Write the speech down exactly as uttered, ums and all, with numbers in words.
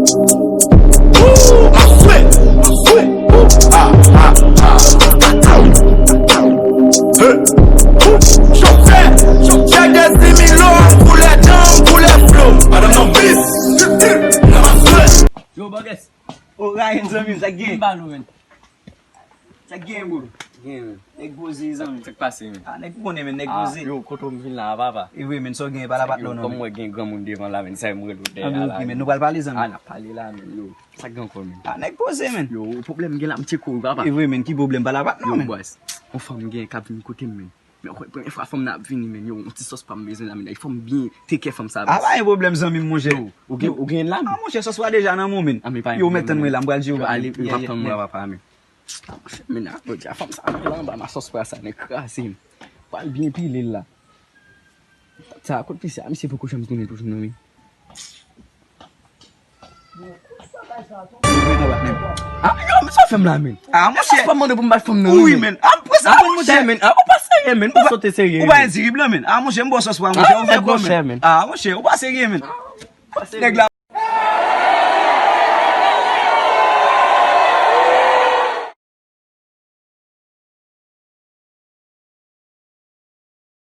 Ooh, my foot, my foot. Ooh, ah, ah, ah. Hey, ooh, chofè, chofè, dezimilo, koulè dan, koulè flo. Madanm nan vis, nan ma foot. Yo, Bògès. O, Ryan, zanmi m, sa k gen? Vin ba nou, men. Sa k gen, bro? Gen, men. Nèg poze, zanmi. Sa k pase, men? Ah, nèg, ou konnen, men, nèg poze. Ah, yo, kote w m vin la, papa? E vre, men, sa w gen, pale avèk nou, non, men. Yo, kòm mwen gen granmoun devan la, men, sa m rele w dèyè la, men. Nou pral pale, zanmi. Ah, n ap pale la, men, yo. Sa k gen ankò, men? Ah, nèg poze, men. Yo, pwoblèm gen la, m tcheke w, papa. E vre, men, ki pwoblèm? Pale avèk nou, men. Yo, bòs. Yon fanm gen k ap vin kote m, men. Men, w kwè, premyè fwa fanm nan ap vini, men, yo, yon ti sòs pa m bezwen la, men, fò m byen take care fanm sa, bòs. Ah, pa gen pwoblèm, zanmi m, monchè. Yo, ou gen, ou gen la, men? Ah, monchè, sòs pa deja nan men w, men. Ah, men pa gen pwoblèm, men. Yo, mèt tann mwen la, m pral jere w, pa ale, m ap tann mwen, papa, men. Ah, monchè, men, ah, jodi a, fanm sa, men, la anba, ma sòs pa sa, nèg kraze m. Pral byen pile l la. Sa, kot misye a? Misye poko janm tounen toujou, non, men. Ah, yo, men sa w fè m la, men. Ah, monchè. Sa w mande pou m bat fanm nan, wi, men. Ah, monchè, men. Ah, ou pa serye, men. Ou pa sote serye, ou pa endirib la, men. Ah, monchè, m ba w sòs pa, monchè. Ou fè kòman, men? Ah, monchè, ou pa serye, men. Nèg la